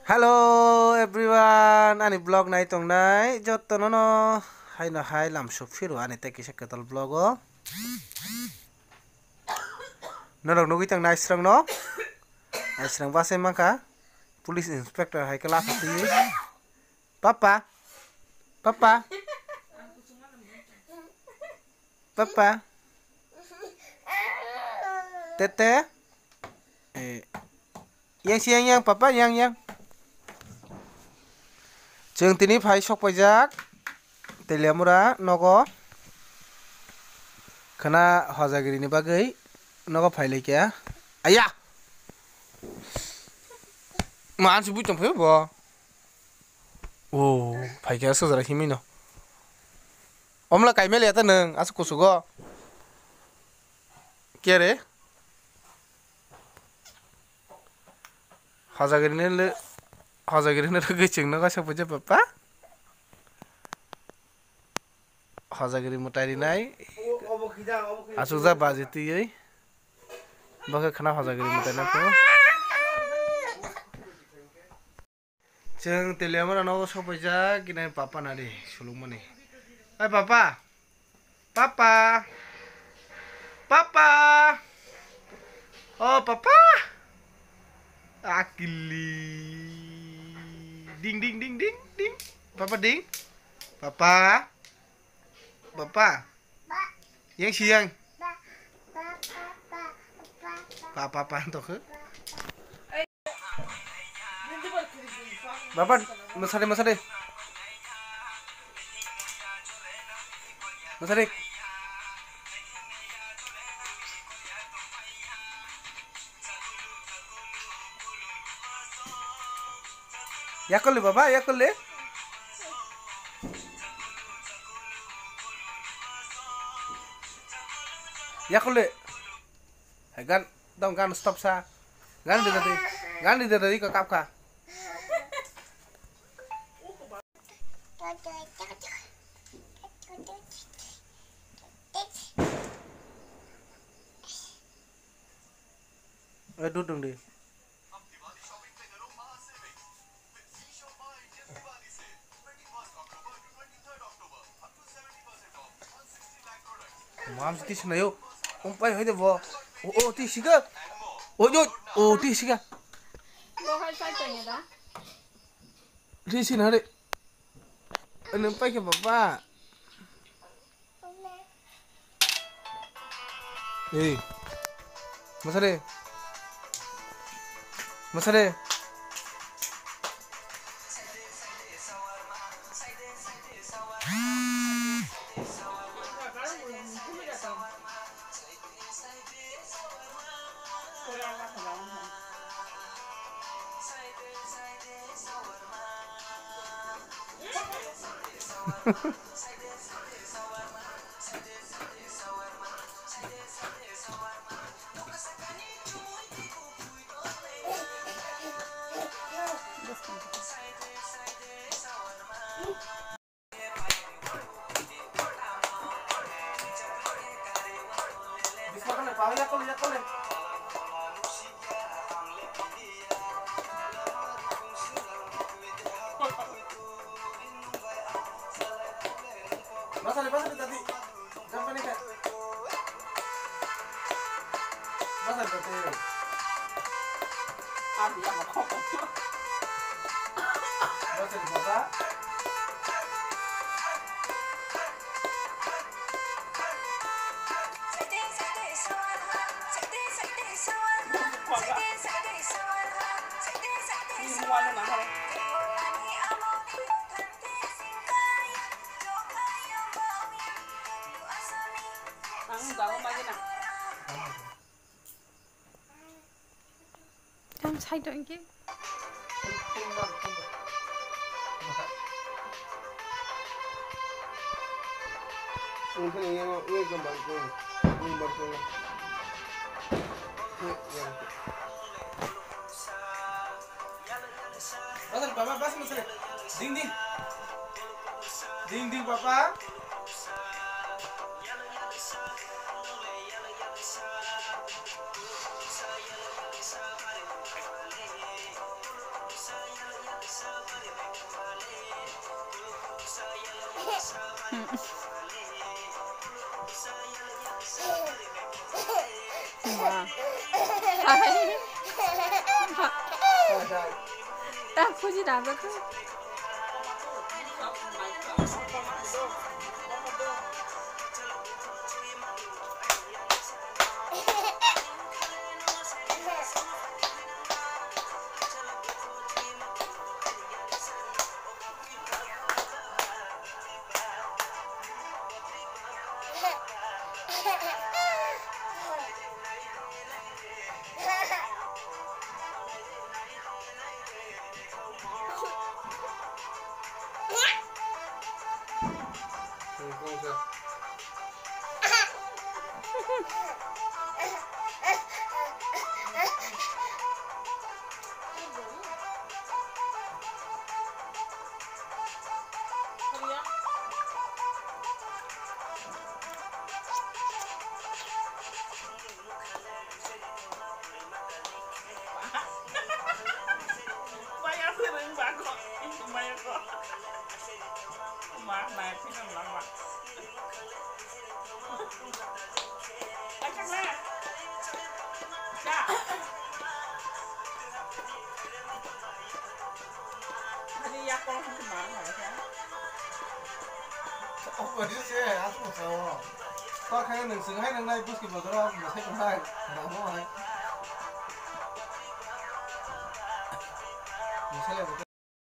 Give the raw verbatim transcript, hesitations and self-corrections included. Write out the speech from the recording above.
Hello everyone, ani vlog nai tongnai jotono no haino hai lamsok phiro ani tei kisa kwtal vlog o. Norok nugwi tong naisrang no, naisrang bachai mankha, police inspector hai khe lapha twi. Papa, papa, papa, tete. Eh, yang si yang yang, papa yang yang. Chwng tini phai sok paijak Teliamura nogo khwna hojagiri ni bagwi nogo phai laikha. Aya! Ma ansi bui tong phai bo. O, phai kha sojara himwi no. Omla kaimel ya ta nwng, asa kusugo. Kere? Hojagiri ne le, hojagiri ne rwgwi chwng no kaisa puja papa. Hojagiri mwtai rinai. Asukjak baji twiwi. Bo khe khwna hojagiri mwtai nangkho. Chwng Teliamura nogo sophaijak, kinai papa nari sulukmani. Oi papa. Papa. Papa. Oh papa. Akili. Ding ding ding ding ding. Papa ding. Papa. Papa. Yang si yang. Papa papa tokhe. Baba, masade, masade. Masade. Yakole, baba, yakole. Yakole. Hai gan, dong gan stop sa. Gan di tadi. Gan di tadi ko kap ka. Eh, dudung di. Mam siti sinayo. Umpai hoide bo. O, o, ti siga. O, yo, o, ti siga. Ti sin hari. Ene umpai ke baba. Ei. Masare. Masare. Masale, masale, tadi. Jump ni ka. Masale, tadi. Abi, ako. Masale, baba. Ang bago magi na. Tam sai to inki. Basal baba, basal, basal. Ding, ding. Ding, ding, baba. Ma. Ta khuji da ga kha. Maya se ring ba ko. Maya ko. Ma, maya se ring ba. Obo se aswk sao. Kok khe nwng swng hai nang nai buski bodoro mwsai tongnai. Ramo hai. Mwsai lai.